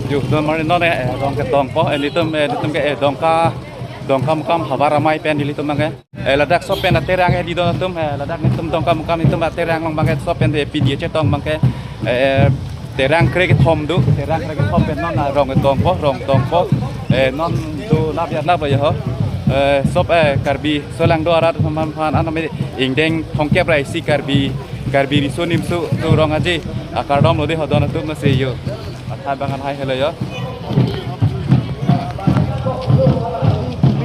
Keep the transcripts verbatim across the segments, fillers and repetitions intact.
Yo, don mari non, eh, rong ketongpo, eh, nelitum, eh, nelitum ke, eh, Dongka, Dongkamukam havar amei pen nelitum abang ke. Eh, ladak sop pen aterang, eh, di don atum, eh, ladak nelitum Dongkamukam nelitum aterang along abang ke sop pen de pini chetong abang ke, eh, terang krekethom do, terang krekethom pen non, ah, rong ketongpo, rong tongpo, eh, non do lap ya lap ya ho. Eh, sop, eh, Karbi solangdo arat aphan aphan anam ingdeng thomkep ra isi Karbi, Karbi Riso Nimso atum rong aje akardom lo de ho don atum na se yo. Athai abang an hai helo yo.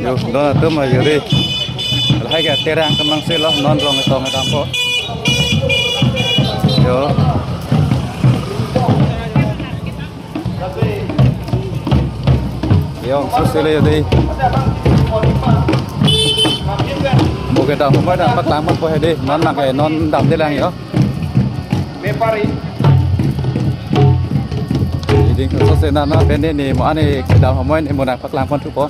Yo, don atum yo de. Lahai ke terang kemang silo non rong tong dampo. Yo. Yo, so silo yo de. Mo kedam mo na paklang po he de. Non nang ke non damde lang yo. Bepari. Jadi khusus nana pen ne mo ane kedam mo ne mo nangpaklang pon thupo.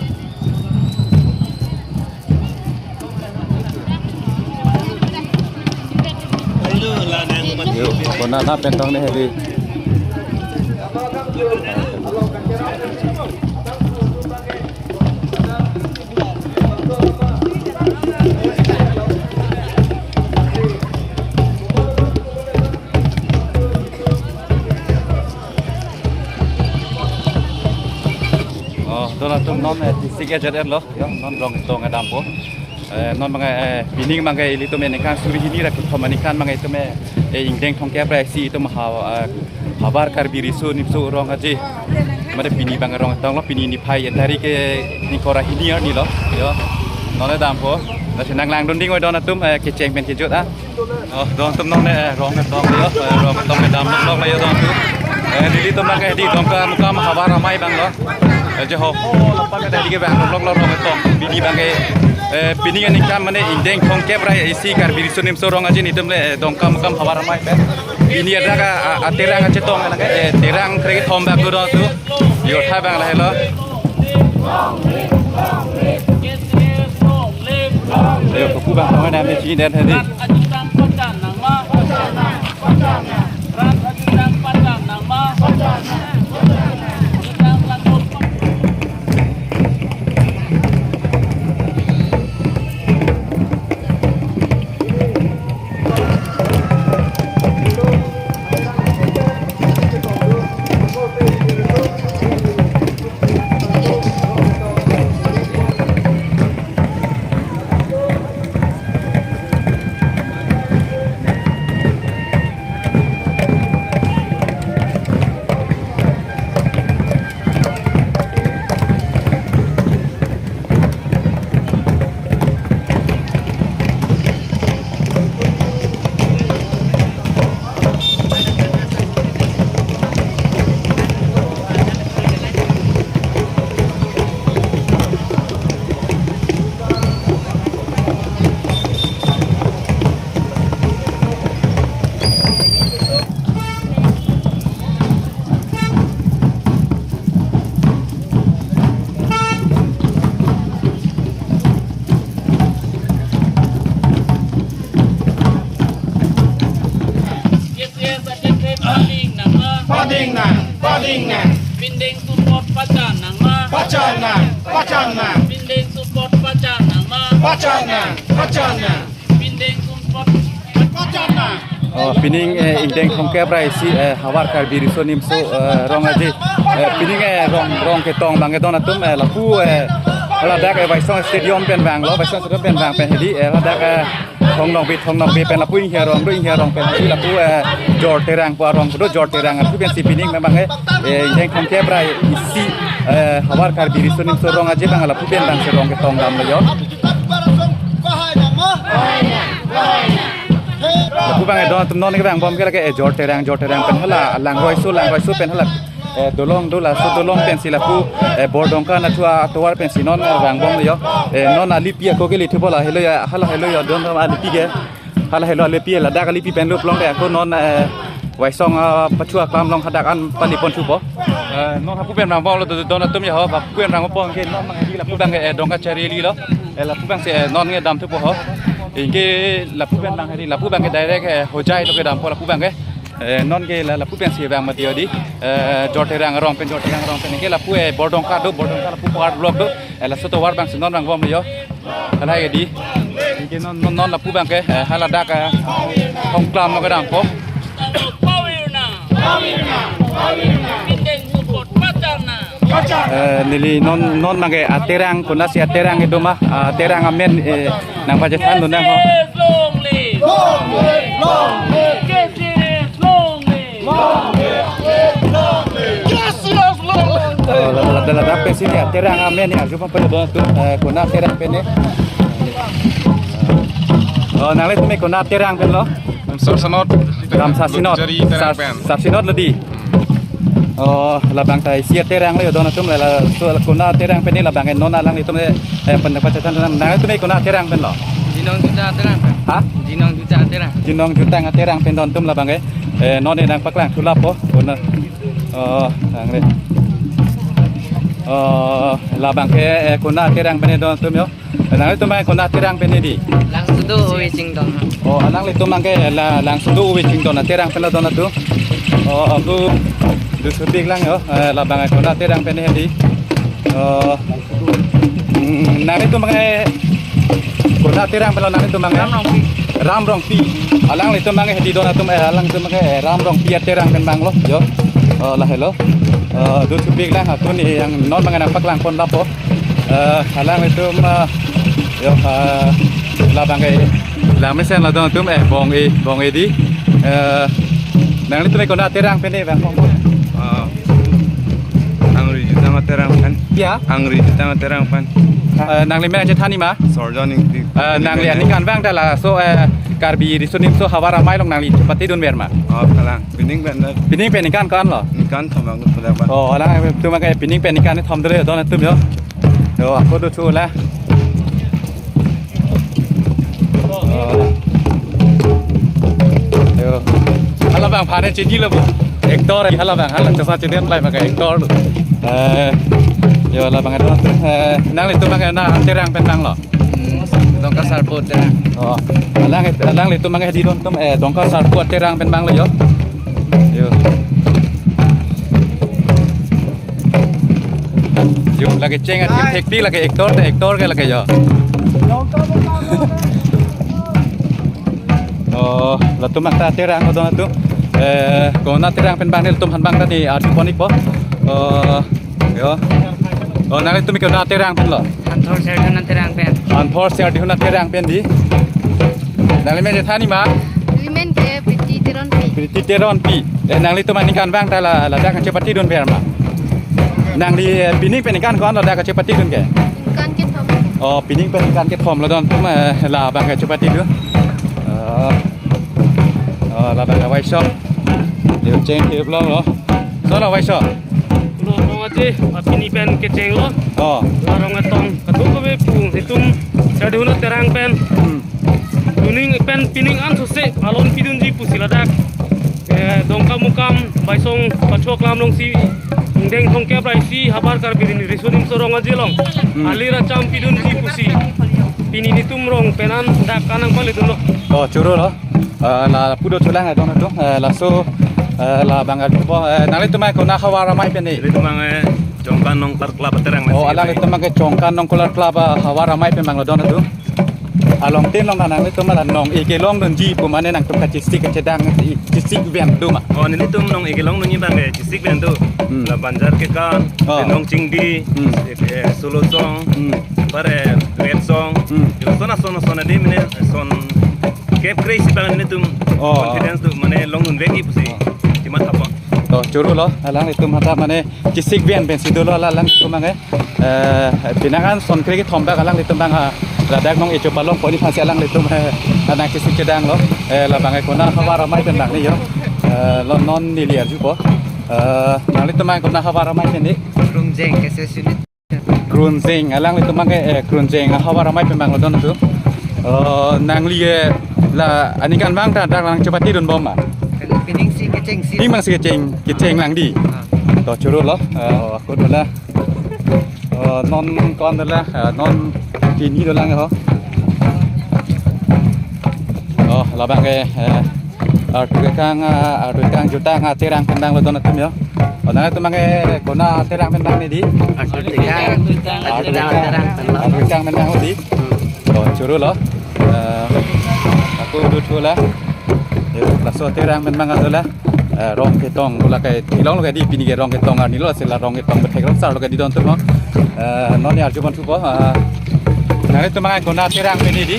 Yo, ko nana pen tong ne hedi. Oh, don atum non, eh, tisik ajar lo, yo, non rong tong dampo. Eh, non abang ke, eh, pining abang ke ilitum aningkan suri hini ra kethom aningkan abang ke itum, eh, eh, ingdeng thomkep ra isi itum ha, eh, havar Karbi Riso Nimso rong aje. Mane pini abang rong tong lo, pini niphai tarik ke ningkora hini arni lo. Yo. Non dampo. Lasi nanglangdun ding oi don atum, eh, kecheng pen kejut ah. Oh, don atum non ne, eh, rong tong yo, eh, rong tong kedam lok lok yo don atum. Eh, nelitum abang ke di Dongkamukam havar amei abang lo. Eh, je ho, ho, lapan ke di ke abang lok lok rong tong. Pini abang ke, eh, pini aningkan mane ingdeng thomkep ra isi Karbi Riso Nimso rong aje nelitum le, eh, Dongkamukam havar amei pen. Pini ada ka, a, aterang achetong na ke, eh, terang krekethom bak do don atum. Yo, athai abang lahelo. Yo, paku abang tong ne si den hedi. K C S adet pading nang ma. Pading nang, pading nang. Pindeng support pachan nang ma. Pachan nang, pachan nang. Pindeng support pachan nang ma. Pachan nang, pachan nang. Pindeng support pachan nang. Oh, pining, eh, ingdeng thomkep ra isi, eh, havar Karbi Riso Nimso, eh, rong aje. Eh, pining, eh, rong, rong ketong abang ke don atum, eh, lapu, eh, ladak, eh, Waisong Stadium pen vanglo, Waisong Stadium pen vang pen hedi, eh, ladak, eh, Thong Nokbe, Thong Nokbe pen lapu Inghi arong do, Inghi arong pen hedi lapu, eh, Jor Terang pu arong do, Jor Terang lapu pensi pining abang ke, eh, ingdeng thomkep ra isi, eh, havar Karbi Riso Nimso rong aje abang lapu pen abang si rong ketong damlo yo. Lapu abang, eh, don atum non ke vangbom ke lake, eh, Jor Terang, Jor Terang pen hala, Langroiso, Langroiso pen hala, eh, dolong do, laso dolong pensi lapu, eh, Bordongka nathu atovar pensi non, eh, vangbom yo. Eh, non alipi ako ke lithupo, lahelo ya, hala helo ya, don atum alipi ke. Hala helo alipi, ladak alipi pen lup long de ako non, eh, Waisong, ah, pachu aklam along hadak an pali pon thupo. Eh, non hapu pen vangbom lo don atum ya ho, hapu pen vangbom ke non abang hedi lapu abang, eh, Dongka Charili lo. Eh, lapu abang si, eh, non ke dam thupo ho. Anke lapu pen abang hedi, lapu abang ke direct, eh, Hojai lo kedampo lapu abang ke. Eh, non ke la lapu pensi vang mati yo di. Eh, Jorterang arong pen, Jorterang arong pen ke lapu, eh, Bordongka do, Bordongka lapu part block do. Eh, laso tovar abangsi non vangbom yo. Halahai ke di. Ke non, non, non lapu abang ke, eh, haladak, eh, Hongklam lo kedampo. Eh, neli non, non abang ke aterang, konatsi aterang kedo ma, aterang amen, eh, nangpachethan lonang ho. Long live! Long live! Long live! K C S long live! Long live! Long live! K C S long live! Oh, la, la, la, la, la, pensi ne aterang amen ne arju pon pado tu, eh, konat aterang pen ne. Oh, nanglitum ke konat aterang pen lo? Sarsinot. Lam Sarsinot. Jari terang Sar-, pen. Sarsinot lo di. Oh, labang ta isi aterang lo yo don atum la, la, so konat aterang pen ne labang ke non alanglitum, eh, eh, pen pachethan nang, nanglitum ke konat aterang pen lo? Jinong Jutang aterang pen. Ha? Jinong Jutang aterang. Jinong Jutang aterang pen don atum labang ke. Eh, non ne nangpaklang thu lapo. Konat. Oh, nang le. Oh, labang ke, eh, konat aterang pen ne don atum yo. Nanglitum abang konat aterang pen ne di? Langsudu Uwi Chingdon. Oh, alanglitum abang ke la Langsudu Uwi Chingdon aterang pen lo don atum. Oh, ako dusupik lang yo. Eh, labang konat aterang pen ne di. Oh, mm, nanglitum abang konat aterang pen lo nanglitum abang? Ram Rongpi. Ram Rongpi. Alanglitum abang di don atum, eh, alanglitum abang, eh, Ram Rongpi aterang pen abang lo yo. Oh, lahelo. Eh, dusupik lang ako ne yang non abang nangpaklang pon lapo. Eh, alanglitum, eh, yo, eh, labang ke, la mesen la don atum, eh, Bong-e, Bong-e di. Eh, nanglitum ke konat aterang pen ne abang? Ah, Angri Jutang aterang pen. Ya? Angri Jutang aterang pen. Eh, nangli men chethan ne ma? Sorjon Ingti. Eh, nangli aningkan abang ta laso, eh, Karbi Riso Nimso Havar Amei along nangli chepatedun ver ma? Oh, kalang. Pining pen da. Pining pen ningkan ko-an lo? Ningkan thom abang sudah, Pak. Oh, alanglitum abang ke pining pen ningkan thom dolo don atum yo. Yo, ako do chu la. Oh. Yo. Hala abang phane chini lo bo. Actor hala abang, hala chasma chini lai abang ke actor lo. Eh, yo, labang don atum, eh, nanglitum abang ke na aterang pen abang lo? Hmm, Dongka Sarpo aterang. Oh, alang, alanglitum abang di don atum, eh, Dongka Sarpo aterang pen abang lo yo. Yo. Yo, lake cheng athek thek ti lake actor te actor ke lake yo. Oh, latum abang ta aterang don atum. Eh, konat aterang pen abang nelitum aphan abang ta ne arju pon ikpo. Oh, yo. Oh, nanglitum ke konat aterang pen lo? Anthor Serdihun aterang pen. Anthor Serdihun aterang pen di. Nangli men chethan ne ma? Neli men ke Priti Teronpi. Priti Teronpi. Eh, nanglitum aningkan abang ta la, ladak chepatedun ver ma? Nangli, eh, pining pen ningkan ko-an lo ladak chepatedun ke? Ningkan kethom. Oh, pining pen ningkan kethom lo don atum, eh, labang ke chepatedun. Oh. Oh, labang ke Waisong. Yo cheng ke blong lo. Laso lo Waisong? Lo, lo aje, apini pen kecheng lo. Oh. Arong atong, kadokave pu, itum Serdihun aterang pen. Hmm. Tuning pen pining ansose alon pidunji pusi ladak. Eh, Dongkamukam, Baisong, Pachok Lam alongsi, ingdeng thomkep ra isi, Havar Karbi Riso Nimso Rong Aje along. Hmm. Alir acham pidunji pusi. Pini nelitum rong penan dak kanang pali dun lo. Oh, choro lo. Eh, lapu do chulang, eh, don atum, eh, laso, eh, labang atum po, eh, nanglitum abang konat Havar Amei pen ne? Nelitum abang, eh, Chongkan Nongkular Club aterang. Oh, alanglitum abang ke Chongkan Nongkular Club, ah, Havar Amei pen abang lo don atum. Along tin along nanglitum la nong-e kelongdunji pu mane nangtum kachesik kachedang chesik ven do ma? Oh, nelitum nong-e kelongdunji abang ke chesik ven do. Hmm. La banjar kekan, oh, nong chingdi, hmm, eh, eh, solo song, hmm, pare duet song. Hmm. Yo, sona, sona, sona di mane son kep kre isi abang nelitum, oh, confidence do mane longdun vek-i pusi. Oh. Chimat apa? To, choro lo, alanglitum hadak mane chesik ven pensi dolo alanglitum abang, eh. Eh, pinangan son kre kethom dak alanglitum abang, ah, ladak nong-e chopalong pon aphansi alanglitum, eh, nangchesik chedang lo. Eh, labang ke konat Havar Amei pen abang ne yo. Eh, lo non neli arjupo. Eh, nanglitum abang konat Havar Amei pen ne? Krungjeng ke se sunit. Krungjeng, alanglitum abang ke, eh, Krungjeng Havar Amei pen abang lo don atum. Eh, nangli, eh, la aningkan abang ta dak nangchepatedun bom ma? Kan pining si kecheng si. Pining abang si kecheng, kecheng lang di. Ah. To choro lo, eh, ako do la. Eh, non ko-an do la, eh, non chini do lang ho. Oh, labang ke, eh, Artu kekang, ah, artu kekang jutang, ah, Terang pen bang lo don atum yo. Oh, nanglitum abangke konat Terang pen bang ne di? Artu kekang. Artu kekang, Terang pen bang. Artu kekang pen bang lo di. Oh, choro lo. Eh, ako dut ko la. Yo, laso Terang pen bang atola. Eh, Rong Ketong, bola ke tilong lo ke di pini ke Rong Ketong arni lo, sela Rong Ketong bethek rong sar lo ke di don atum ho. Eh, non ni arju pon thupo. Eh, nanglitum abangke konat Terang pen ne di?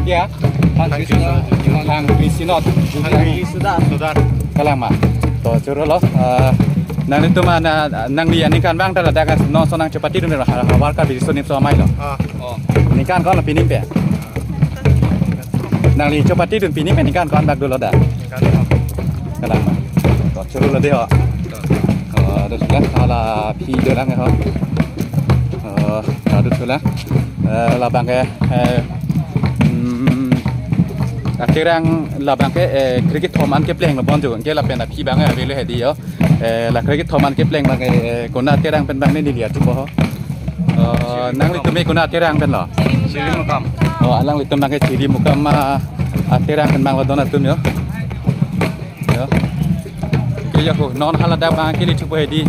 Ya. Hang Krisinot. Hang Krisinot. Kalang ma. To choro lo. Eh, nanglitum abang, nangli aningkan abang ta ladak non ason nangchepatidun ha, ha, warkar bidisoni so amei lo. Ah. Ningkan ko-an lo pining pen? Nangli chepatidun pining pen ningkan ko-an bak dolo da? Ningkan ko-an. Kalang ma. To choro lo de ho. Oh, dut la, hala aphi dolang ho. Oh, dut la. Eh, labang ke, eh, hmm, ah, Terang labang ke, eh, krekethom an kepleng lo bon jo, ke lapen aphi abang ke avelo hedi yo. Eh, la krekethom an kepleng abang ke, eh, konat Terang pen bang ne neli arjupo ho. Eh, nanglitum ke konat Terang pen lo? Chirimukam. Oh, alanglitum abangke Chirimukam, ah, ah, Terang pen bang lo don atum yo. Yo. Ke yo ko, non haladak abang ke le thupo hedi.